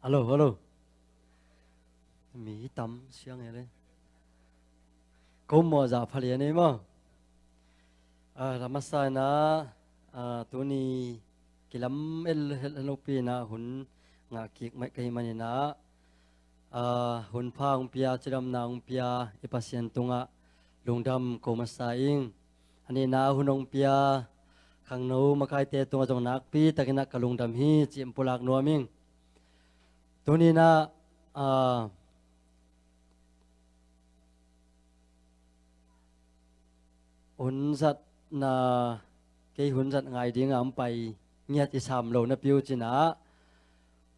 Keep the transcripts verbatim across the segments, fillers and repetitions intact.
Hello, hello. Mi tam siang e le. Ko mawh zah phali a nei maw? A, la masa inah, a, tuni kilam el hel lopi inah hun ngah kik mai ka hih man inah, a, hun pha hong pia, cidamna hong pia i Pasian tungah lungdam ko masa ing. A nihna hun hong pia khangno makaite tungah zong nakpi takinah ka lungdam hi cih hong pulak nuam ing. Tuni inah, a, hun zatna, kei hun zat ngai dinga hong pai ngiat i sam lo napi uh cinah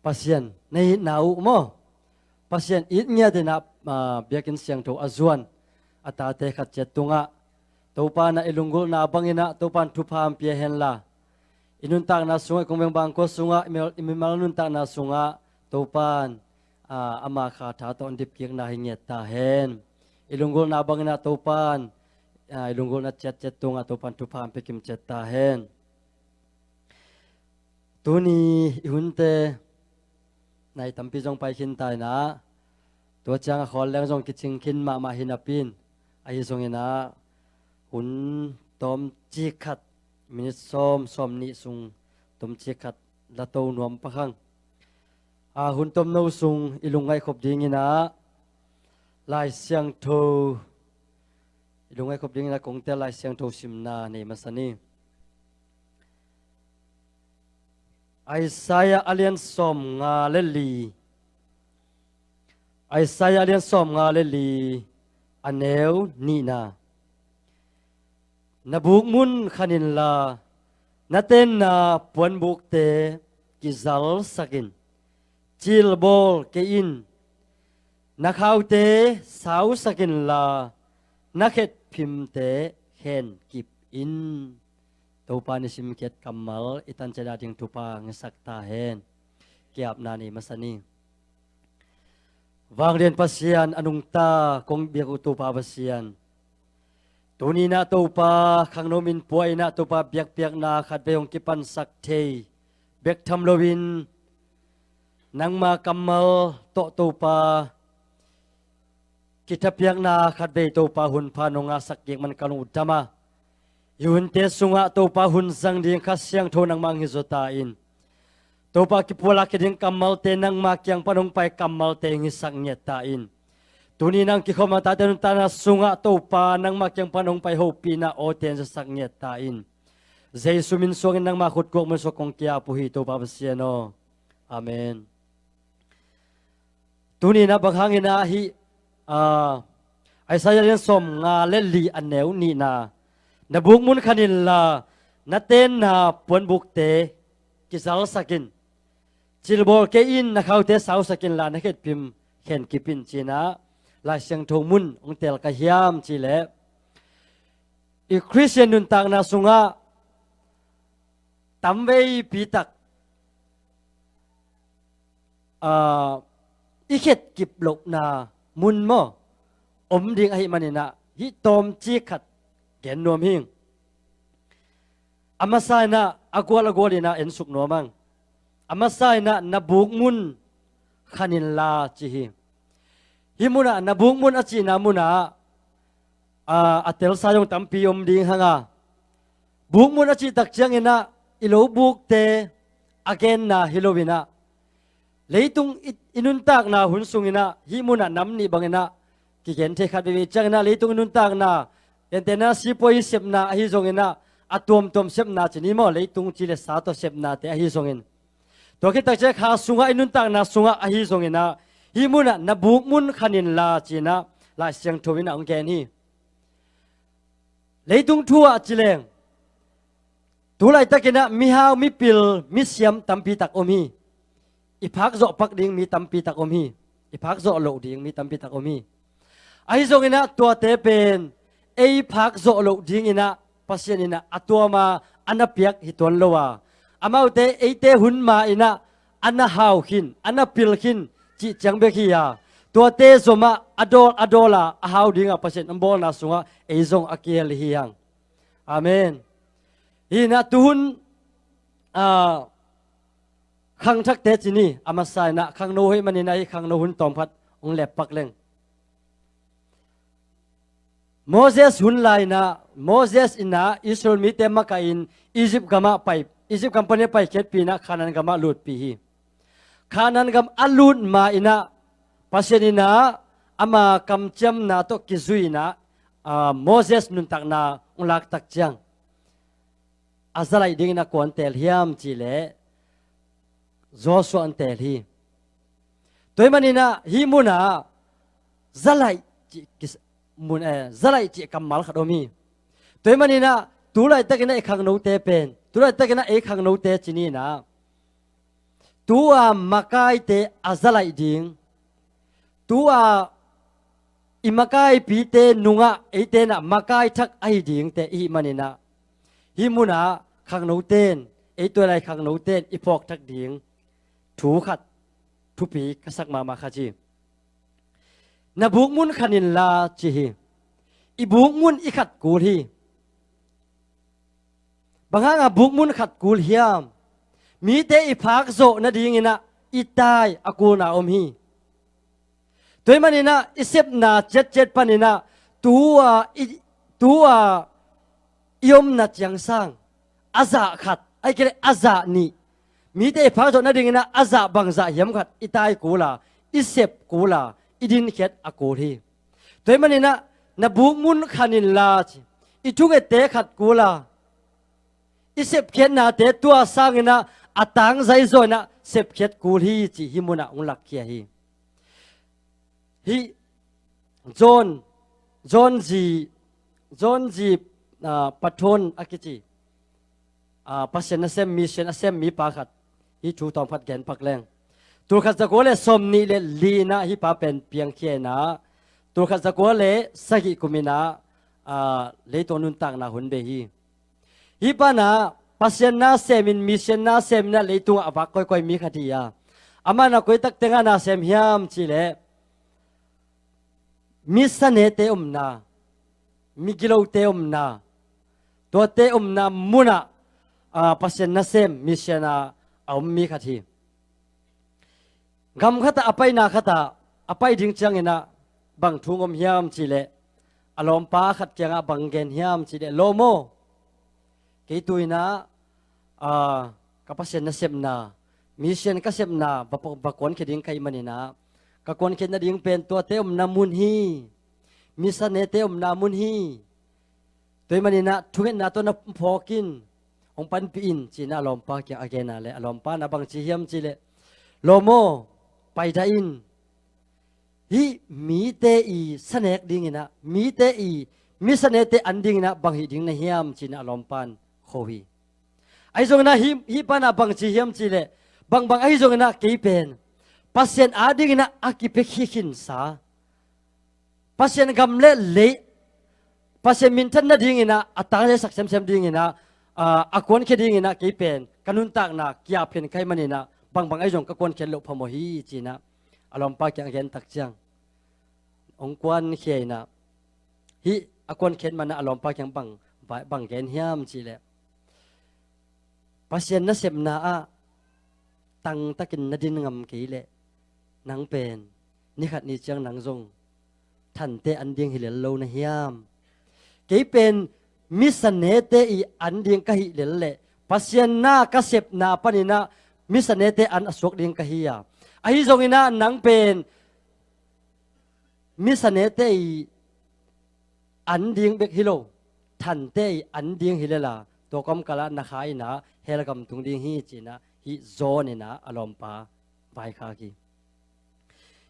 Pasian na itna uh maw? Pasian it ngiat inah, a, biakinn siangtho a zuan a tate khat ciat tungah Topa inah i lunggulhna banginah Topa in thupha hong pia henla, i nuntakna sungah, i kong veng bangkua sungah, i mel-, i mimal nuntakna sungah Topa in, a, ama kha tha tawh hong dipkikna hi ngiat ta hen. I lunggulhna banginah Topa in, a, i lunggulhna ciatciat tungah Topa in thupha hong pia kim ciat ta hen. Tuni i hunte nai tampi zong pai khin ta inah, tua ciang a khawl leng zong kicing khin mahmah hi napi in, ahi zong inah hun tawmcik khat, minit sawm, sawm nih sung tawmcik khat la to nuam pah hang. A, hun tomno sung i lungngaih khop ding inah Lai Siangtho, i lungngaih khop ding inah kong tel Lai Siangtho simna nei masa ni. Isaiah a lian sawmnga le li. Isaiah a lian sawmnga le li, a neu nihna. Na bukmun khan inla, na tenna puanbukte kizalsak in. Cilbawl kei in, na khaute sausak inla, na khetphimte khenkip in. Topa in i simkhiat kammal i tan ciat a ding thupha hong hisak ta hen. Ki-apna nei masa ni. Vanglian Pasian, a nungta kong biak uh Topa Pasian, tuni inah Topa khangno min pua inah Topa biakpiakna khatvei hong kipansak thei bek tham loin, nangma kammal tawh Topa kithapiakna khatvei Topa hun pha nong ngahsak kik man ka lungdam a, i hunte sungah Topa hun zang ding Kha Siangtho nangmah hong hi zaw ta in. Topa kipulak kik ding kammalte nangma kiang pan hong pai kammalte hong hisak ngiat ta in. Tuni inah kikhopna tate nuntakna sungah Topa nangma kiang pan hong pai hopihna awte hong zasak ngiat ta in. Jesu min suangin nangma khut kuak mun sungah kong ki-ap uh hi Topa Pasian aw. Amen. Tuni inah bang hang inah hih, a, Isaiah lian sawmnga le li a neu nihna, na bukmun khan inla, na tenna puanbukte kizalsak in. Cilbawl kei in, na khaute sausak inla, na khetphim khenkip in ci inah Lai Siangtho mun hong tel ka hiam cih leh, i Khristian nuntakna sungah tamveipi tak, a, i khenkip lohna mun maw, om ding ahih man inah hih tawmcik khat gen nuam hi ing. A masa inah a gual a gual inah ensuk nuam hang. A masa inah na bukmun khan inla ci hi. Hih munah na bukmun a cihna munah, a, a telsa zong tampi om ding hang a, bukmun a cih tak ciang inah i lo bukte a genna hi lo inah, leitung i, i nuntakna hun sung inah hih munah nam nih bang inah kigen thei khat veve ciang inah, leitung i nuntakna, gentehna sipuai sepna ahi zong inah, a tuamtuam sepna ci ni maw, leitung ci le sa tawh sepnate ahi zongin, tua khit tak ciang kha sungah i nuntakna sungah ahi zong inah, hih munah na bukmun khan inla ci inah Lai Siangtho inah hong gen hi. Leitung thu ah ci leng, tu laitak inah mihau, mipil, misiam tampi tak om hi. I phak zawh pak ding mi tampi tak om hi. I phak zawh loh ding mi tampi tak om hi. Ahi zong inah tuate pen ei phak zawh loh ding inah Pasian inah a tuam a, a na piak hi tuan lo a, amaute eite hun ma inah a na hau khin, a na pil khin cih ciang bek hi a, tuate zomah a dawl a dawl a, a hau dingah Pasian hong bawlna sungah ei zong a kihel hi hang. Amen. Hi inah tuhun, a, Khangthakte ci ni, a masa in ah khangno hi manin ah hih khangno hun tawm khat hong leppak leng. Moses hun lai in ah, Moses in ah Israel mite makaihin Egypt gamah pai, Egypt gam panin paikhiatpih in ah Kanaan gamah lutpih hi. Kanaan gam a lut ma in ah Pasian in ah ama kamciamna tawh kizui in ah, ah, Moses nuntakna hong laktak ciang, a za laih dingin ah kua in teel hiam cih leh Joshua in teel hi. Tua ahih manin ah hih munah za laih cih kis-, mun, eh, za laih cih kammal khat om hi. Tua ahih manin ah tu laitakin ah i khangnote pen, tu laitakin ah ei khangnote ci ni in ah, tu-a makaite a za laih ding, tu-a i makaipite nungah eite in ah makai thak ahi dingte i hih manin ah, hih munah khangnote in, ei tua lai khangnote in i phawk thak ding thu khat, thupi ka sak mahmah khat hi. Na bukmun khan inla ci hi. I bukmun i khat kul hi. Bang hangah bukmun khat kul hiam? Mite i phak zawh nadingin ah i tai a kulna om hi. Tua ahih manin ah i sepna ciatciat panin ah tu-a i, tu-a i omna ciangsang a zah khat, ahih kei leh a zah nih, mite i phak zawh nadingin ah a zah bangzah hiam khat i tai kul a, i sep kul a, i dinkhiat a kul hi. Tua ahih manin ah na bukmun khan inla ci, i thungette khat kul a, i sepkhiatnate tua sangin ah a tangzai zaw in ah sepkhiat kul hi cih hih munah hong lakkhia hi. Hih John, John zi, John zi, ah, Patton a kici, ah, Pasian nasem, mission a sem mipa khat hih thu tawm khat gen pak leng. Tulkhat zakua le sawmnih le li in ah hih pa pen piangkhia in ah, tulkhat zakua le sagih kum in ah, ah, leitung nuntakna hun bei hi. Hih pa in ah Pasian na semin, mission na semin ah leitungah a vak kawikawi mi khat hi a. Amah in ah koi tak tengah na sem hiam cih leh, misanete omna, migilote omna, tuate omna munah, ah, Pasian nasem, mission a, a om mi khat hi. Gam khatah a paina khatah a pai ding ciangin ah bang thu hong om hiam cih leh, a lawmpa khat kiangah bang gen hiam cih leh, "Lawm aw, kei tu-in ah, ah, ka Pasian nasepna, mission ka sepna va, va kuankhia ding ka hih manin ah, ka kuankhiat nading pen tuate omna mun hi, misanete omna mun hi. Tua ahih manin ah thungetna tawh na phawk in, hong panpih in," ci-in ah a lawmpa kiang a gen a leh, a lawmpa in ah bang ci hiam cih leh, "Lawm aw, paidah in. Hih mite i sanek dingin ah, mite i misanete an dingin ah bang hih ding na hiam?" ci-in ah a lawmpa in kho hi. Ahi zongin ah hih, hih pa in ah bang ci hiam cih leh, "Bangbang ahi zongin ah kei pen Pasian adingin ah a kipiakhia khinsa, Pasian gam le lei, Pasian minthan nadingin ah a tangzaisak semsem dingin ah, ah, a kuankhia dingin ah kei pen ka nuntakna ki-ap khin ka hih manin ah bangbang ahi zong ka kuankhiat loh phamawh hi," ci-in ah a lawmpa kiang a gen tak ciang, hong kuankhia in ah, hih a kuankhiat man ah a lawmpa kiang bang, bang gen hiam cih leh, "Pasian nasepna ah tangtakin na din ngam kei leh, nang pen ni khat ni ciang nang zong thante an ding hi lel lo na hiam? Kei pen misanete i an ding ka hih lel leh, Pasian na ka sepna panin ah misanete an a suak ding ka hi a, ahi zongin ah nang pen misanete i an ding bek hi lo, thante i an ding hi lel a, tua kawmkal ah na kha in ah hell gam tung ding hi," ci-in ah hih John in ah a lawmpa vaikhak hi.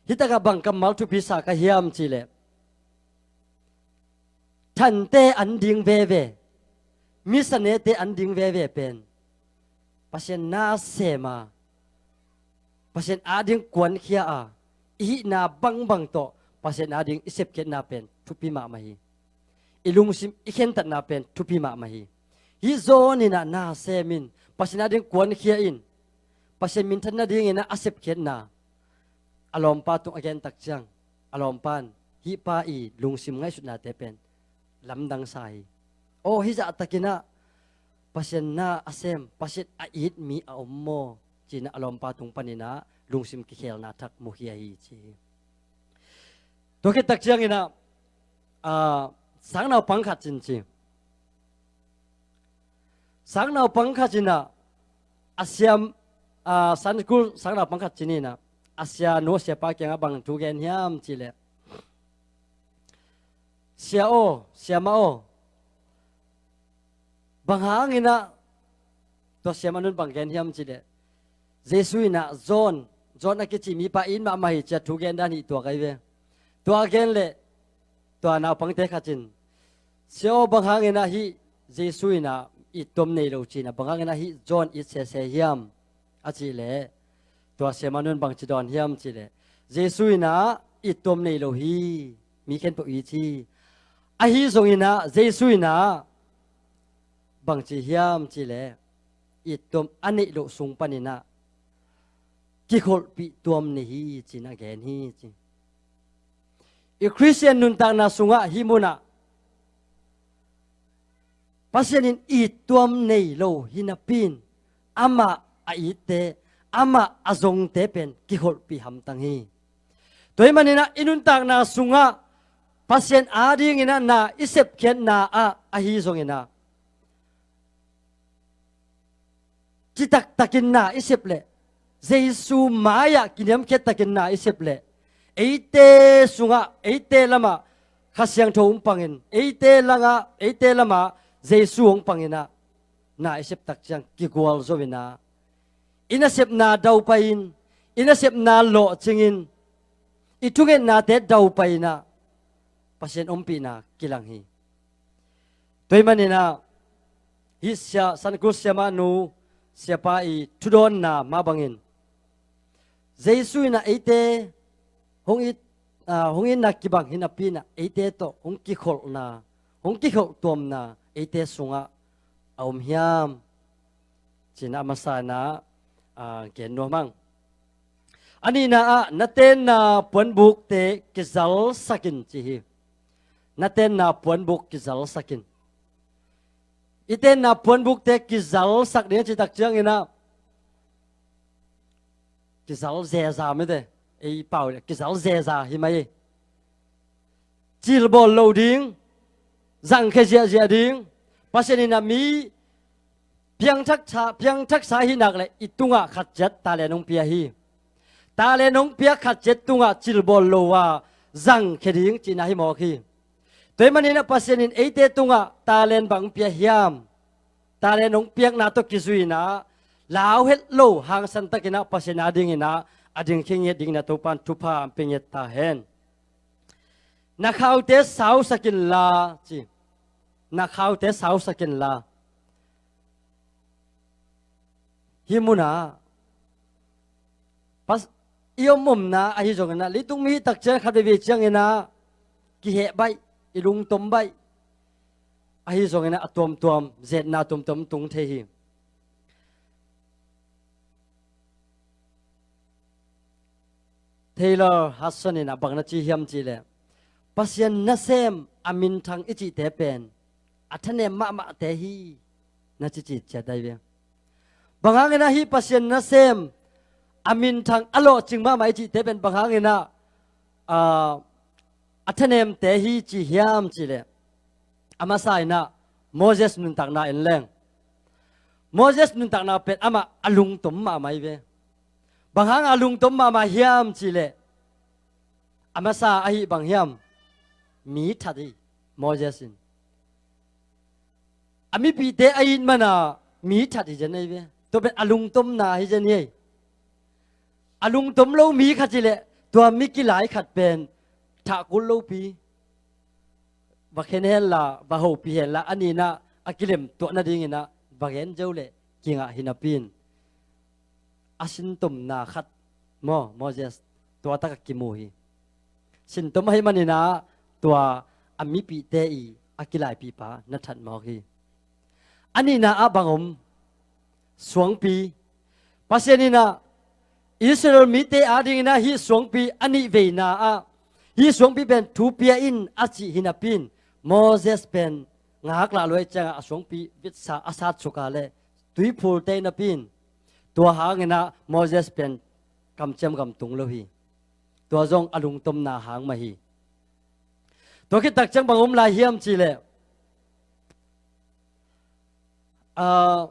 Hih takah bang kammal thupi sa ka hiam cih leh, thante an ding veve, misanete an ding veve pen Pasian na sem a, Pasian ading kuankhia a, i hihna bangbang tawh Pasian ading i sepkhiatna pen thupi mahmah hi. I lungsim i khentatna pen thupi mahmah hi. Hih John in ah na sem in, Pasian ading kuankhia in, Pasian minthan nadingin ah a sepkhiatna a lawmpa tung a gen tak ciang, a lawmpa in hih pa i lungsim ngaihsutnate pen lamdang sa hi. Aw, hih zahtakin ah Pasian na a sem, Pasian a it mi a om maw, ci-in ah a lawmpa tung panin ah lungsim kikhelna thak mukhia hi ci hi. Tua khit tak ciangin ah, ah, sang naupang khat cin ci. Sang naupang khat in ah a siam, ah, Sunday school sang naupang khat cin in ah a sianu a siapa kiangah bang thu gen hiam cih leh, "Sia aw, siamah aw, bang hangin ah," tua siamah nun bang gen hiam cih leh, "Jesu in ah John, John a kici mipa it mahmah hi," ci-a thu gen dan hi tuak ahi ve. Tua gen leh tua naupangte khat in, "Sia aw, bang hangin ah hih Jesu in ah it tuam nei lo ci-in ah, bang hangin ah hih John it sese hiam?" a cih leh, tua siamah nun bang ci dawn hiam cih leh, "Jesu in ah it tuam nei lo hi, mi khempeuh it hi. Ahi zongin ah Jesu in ah bang ci hiam cih leh, it tuam a neih loh sung panin ah kikholhpih tuam nei hi," ci-in ah gen hi ci. I Khristian nuntakna sungah hih munah Pasian in it tuam nei lo hi napi-in amah a itte, amah a zongte pen kikholhpih hamtang hi. Tua ahih manin ah i nuntakna sungah Pasian adingin ah na i sepkhiatna ah ahi zongin ah citak takin na i sep leh, Jesu mai-ah kiniamkhiat takin na i sep leh, eite sungah, eite lamah Kha Siangtho hong pangin, eite langah, eite lamah Jesu hong pangin ah na i sep tak ciang kigualzo-in ah, i nasepna daupai-in, i nasepna lawhcingin, i thungetnate daupai-in ah Pasian ompihna kilang hi. Tua ahih manin ah hih sia, Sunday school siamah nu, siapa i thudawnna mah bangin, Jesu in ah eite hong it, ah, hong itna kibang hi napi-in ah eite tawh hong kikholhna, hong kikholh tuamna eite sungah a om hiam? Ci-in ah a masa-in ah, ah, gen nuam hang. A nihna ah, na tenna puanbukte kizalsak in ci hi. Na tenna puanbuk kizalsak in. I tenna puanbukte kizalsak ding a cih tak ciangin ah, kizal zeza mite, ei pau in ah kizal zeza hi mai hi. Cilbawl lo ding, zangkhia ziahziah ding, Pasian in ah mi piangthaksa, piangthaksa ahih nak leh i tungah khat ciat talent hong pia hi. Talent hong pia khat ciat tungah cilbawl lo a zangkhia ding cihna hi mawk hi. Tua ahih manin ah Pasian in eite tungah talent bang pia hiam? Talent hong piakna tawh kizui-in ah lau het lo hangsan takin ah Pasian adingin ah a ding khin ngiat dingin ah Topa'n thupha hong pia ngiat ta hen. Na khaute sausak inla ci. Na khaute sausak inla. Hih munah Pas-, i om omna ahi zongin ah, leitung mi hih tak ciang khat veivei ciangin ah kiheh baih, i lungtom baih. Ahi zongin ah a tuamtuam, zetna tuamtuam tung thei hi. Taylor Hudson in ah bang na ci hiam cih leh, Pasian nasem a minthang i cihte pen a thanem mahmahte hi, na ci citciat ahi ve. Bang hangin ah hih Pasian nasem a minthang a lawhcing mahmah i cihte pen bang hangin ah, ah, a thanemte hi ci hiam cih leh, a masa-in ah Moses nuntakna en leng. Moses nuntakna pen amah a lungtom mahmah hi ve. Bang hang a lungtom mahmah hiam cih leh, a masa ahih bang hiam? Mi that hi Moses in. A mipihte a it man a mi that hi zen ahi ve. Tua pen a lungtomna hi zen hi. A lungtom lo mi khat hi leh, tua mi kilai khat pen thah kul lopi, va khen hen la, va hopih hen la, a nihna a kilem tuah nadingin ah va gen zo leh kingah hi napi-in, a sintomna khat maw, Moses, tua takah kimu hi. Sintom ahih manin ah tua a mipihte i a kilaipihpa na that mawk hi. A nihna ah bang om? Suangpi. Pasian in ah Israel mite adingin ah hih suangpi a nih veina ah, hih suangpi pen thu pia in a cih hi napi-in, Moses pen ngaklah luai ciangah a suangpi vitsa a sat suk a leh tuiphul tei napi-in, Tua hangin ah Moses pen kamciam gam tung lo hi. Tua zong a lungtomna hang mah hi. Tua khit tak ciang bang om lai hiam cih leh, ah,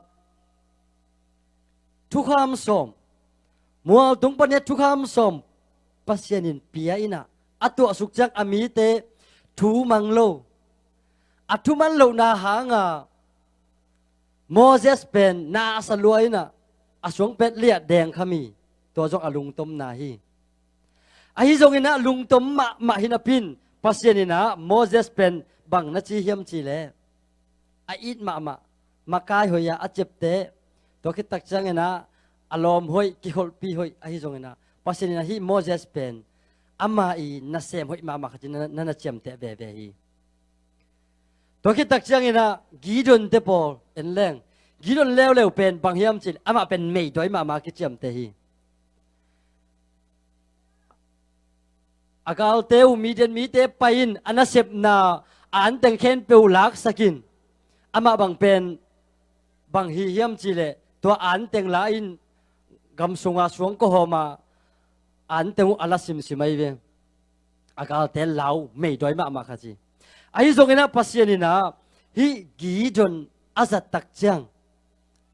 thukham sawm, mual tung pan hi a thukham sawm Pasian in pia in ah, a tuahsuk ciang a mite thu mang lo, a thuman lohna hang a Moses pen na a sa lua in ah, a suang pet liah deng kha mi. Tua zong a lungtomna hi. Ahi zongin ah lungtom mahmah hi napi in Pasian in ah Moses pen bang na ci hiam cih leh, a it mahmah, makai hoih a, a ciapteh, tua khit tak ciangin ah a lawm hoih, kikholhpih hoih, ahi zongin ah Pasian in ah hih Moses pen ama i nasem hoih mahmah khat in na, na, na ciamteh veve hi. Tua khit tak ciangin ah Gideon te pawl en leng, Gideon leuleu pen bang hiam cih leh amah pen meidawi mahmah kiciamteh hi. A galte uh Midian mite pai in a nasepna a anteng khempeuh laksak in, amah bang pen bang hi hiam cih leh tua anteng la in gam sunga suang kawhawm a anteng uh a la simsim ahi ve. A galte lau meidawi mahmah khat hi. Ahi zongin ah Pasian in ah hih Gideon a zat tak ciang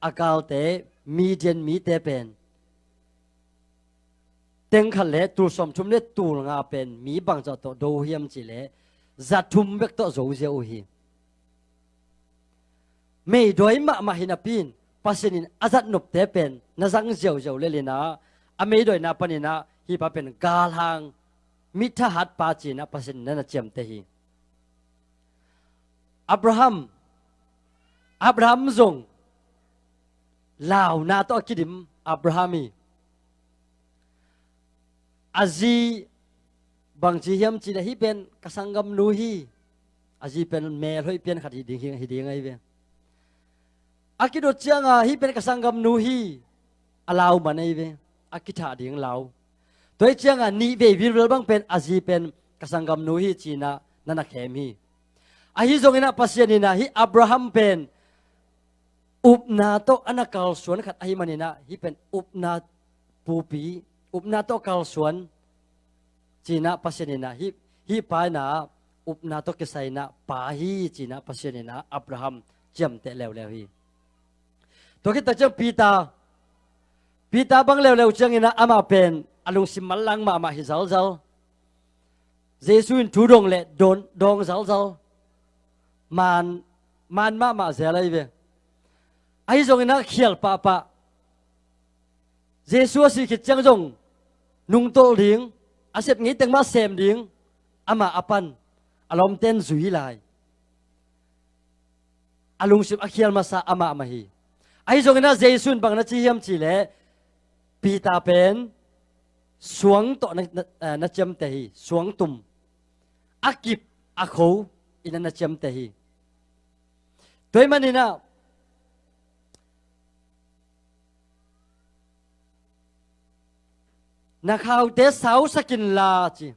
a galte Midian mite pen teng khat le tul sawmthum le tul nga pen mi bangzah tawh do uh hiam cih leh za thum bek tawh zo ziau uh hi. Meidawi mahmah hi napi in Pasian in a zat nopte pen na zang ziauziau lel in ah, a meidawina panin ah hih pa pen galhang, mi thahat pa ci-in ah Pasian in na na ciamteh hi. Abraham, Abraham zong launa tawh a kidim Abraham hi. A zi bangci hiam cih leh hih pen ka sanggamnu hi. A zi pen melhoih pian khat hi ding, hi, hi ding ahi ve. A kidot cianga hih pen ka sanggamnu hi, a lau man ahi ve. A kithah ding lau. Tua hi cianga nih vei vilvel bang pen a zi pen ka sanggamnu hi ci-in ah na na khem hi. Ahi zongin ah Pasian in ah hih Abraham pen upna tawh a na kalsuan khat ahih manin ah hih pen upna pupi, upna tawh kalsuan ci-in ah Pasian in ah hih, hih pa in ah upna tawh kisai in ah pa hi ci-in ah Pasian in ah Abraham ciamteh leuleu hi. Tua khit tak ciang Peter, Peter bang leuleu ciangin ah amah pen a lungsim manlang mahmah hi zalzal. Jesu in thu dong leh dawng, dawng zalzal. Maan, maan mahmah zel ahi ve. Ahi zongin ah khial pahpah. Jesu a sih khit ciang zong nungtolh ding, a sep ngei teng mah sem ding, amah a pan, a lawmten zui lai. A lungsim a khial masa amah mah hi. Ahi zongin ah Jesu in bang na ci hiam cih leh Peter pen suang tawh na, na, eh, na ciamteh hi, suangtum. A kip a kho in ah na ciamteh hi. Tua ahih manin ah na khaute sausak inla ci.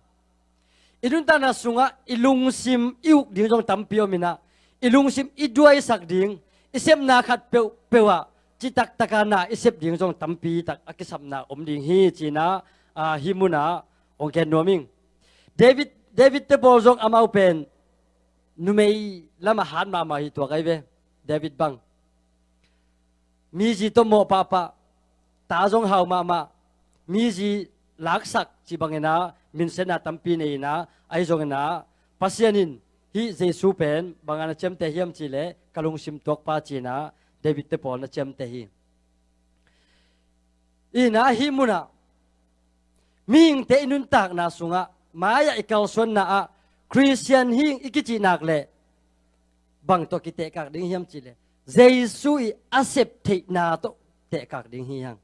I nuntakna sungah i lungsim i uk ding zong tampi om in ah, i lungsim i duaisak ding, i sepna khat peuhpeuh ah citak taka na i sep ding zong tampi tak a kisapna om ding hi ci-in ah, ah, hih munah hong gen nuam ing. David, David te pawl zong amau pen numei lamah hat mahmah hi tuak ahi ve. David bang mizi tawh mawh pahpah, ta zong hau mahmah, mizi laksak cih bangin ah minsetna tampi nei in ah, ahi zongin ah Pasian in hih Jesu pen bang a na ciamteh hiam cih leh ka lungsim tuakpa ci-in ah David te pawl na ciamteh hi. In ah hih munah mihingte i nuntakna sungah mai-ah i kalsuanna ah Khristian hi ing i kicih nak leh bang tawh kitehkak ding hiam cih leh Jesu i a sep theihna tawh tehkak ding hi hang.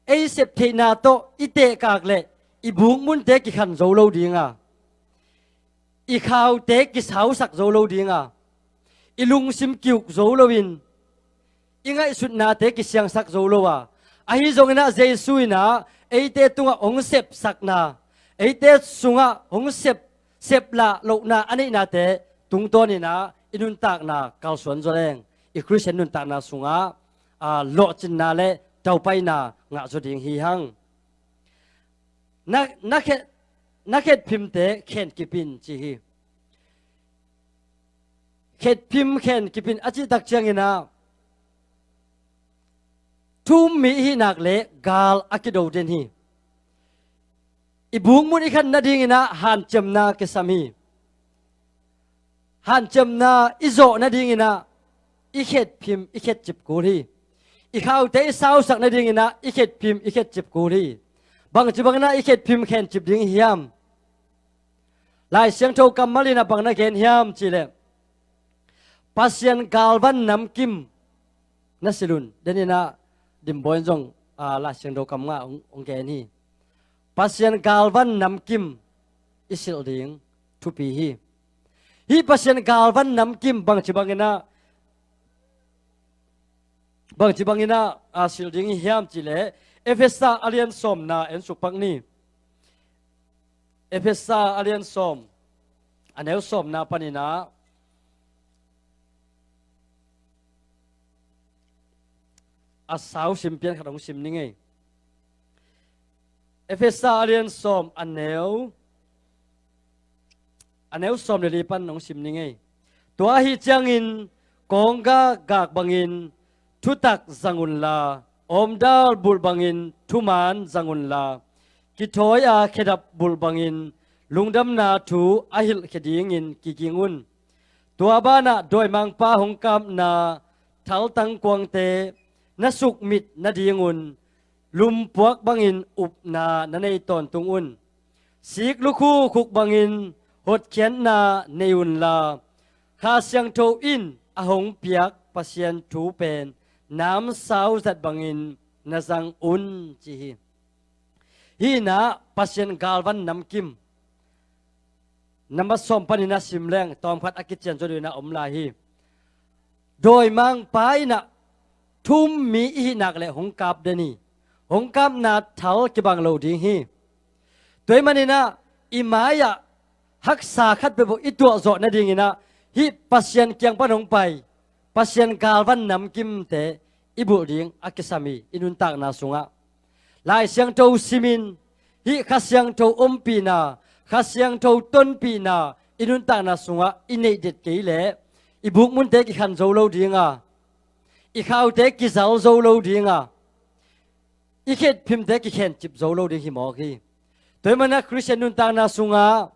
Ei sep theihna tawh i tehkak leh i bukmunte kikhan zo lo ding a, i khaute kisausak zo lo ding a, i lungsim kiuk zo loin i ngaihsutnate kisiangsak zo lo a, ahi zongin ah Jesu in ah eite tungah hong sepsakna, eite sungah hong sep, seplah lohna a neihnate tungtawnin ah i nuntakna kalsuan zaw leng i Khristian nuntakna sungah, aa, lawhcinna le tawpaina ngah zaw ding hi hang. Na, na khet, na khetphimte khen kip in ci hi. Khetphim khen kip in a cih tak ciangin ah thu-um mi i hih nak leh gal a kido den hi. I buk mun i khan nadingin ah hanciamna kisam hi. Hanciamna i zawh nadingin ah i khetphim i khetcip kul hi. I khaute i sausak nadingin ah i khetphim i khetcip kul hi. Bangci bangin ah i khetphim khencip ding i hiam? Lai Siangtho kammal in ah bang na gen hiam cih leh, Pasian galvan namkim na silh un. Denin ah Dimbawi in zong, ah, Lai Siangtho kammal hong, hong gen hi. Pasian galvan namkim i silh ding thupi hi. Hih Pasian galvan namkim bangci bangin ah, bangci bangin ah, ah, silh ding i hiam cih leh, Efesa a lian sawmna en suk pak ni. Efesa a lian sawm, a neu sawmna panin ah a sau sim pian khat hong sim ni ngei. Efesa a lian sawm, a neu, a neu sawm le li pan hong sim ni ngei. Tua ahi ciangin kawngga gak bangin thutak zang unla, awmdal bulh bangin thuman zang unla, kithawi-a khedap bulh bangin lungdamna thu a hilhkhia dingin kiging un. Tua banah dawimangpa hong kapna thaltang kuangte na sukmit nadingun lumpuak bangin upna na nei tawntung un. Sik lukhu khuk bangin hotkhiatna nei unla, Kha Siangtho in a hong piak Pasian thu pen namsau zat bangin na zang un ci hi. Hih in ah Pasian galvan namkim, nambat sawm panin ah sim leng tawmkhat a kician zaw dingin ah om lai hi. Dawimangpa in ah thu-um mi i hih nak leh hong kap den hi. Hong kapna thal kibang lo ding hi. Tua ahih manin ah i mai-ah haksa khat peuhpeuh i tuah zawh nadingin ah hih Pasian kiang pan hong pai Pasian galvan namkimte i bulh ding a kisam hi, i nuntakna sungah. Lai Siangtho simin hih Kha Siangtho ompihna, Kha Siangtho tonpihna i nuntakna sungah i neih det kei leh i buk munte kikhan zo lo ding a, i khaute kizal zo lo ding a, i khetphimte kikhencip zo lo ding hi mawk hi. Tua ahih manin ah Khristian nuntakna sungah,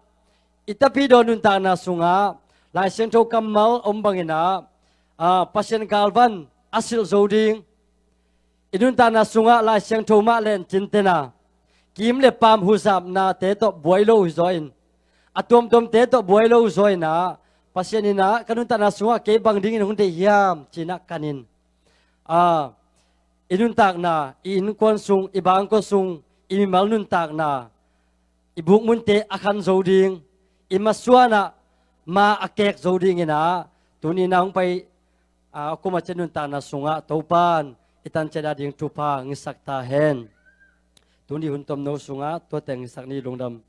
i tapidaw nuntakna sungah Lai Siangtho kammal om bangin ah, ah, Pasian galvan a silh zo ding, i nuntakna sungah Lai Siangtho mah lencin ten a, kim le paam huzapnate tawh buai lo hi zaw in, a tuamtuamte tawh buai lo zaw in ah, Pasian in ah ka nuntakna sungah kei bang dingin hong deih hiam ci-in ah kanin, ah, i nuntakna, i innkuan sung, i bangkua sung, i mimal nuntakna, i buk munte a khan zo ding, i masuan ah ma a kek zo dingin ah, tuni-in ah hong pai, ah, a kum a ciah nuntakna sungah Topa'n i tan ciat a ding thupha ngetsak ta hen. Tuni hun tomno sungah tuate ngetsak ni. Lungdam.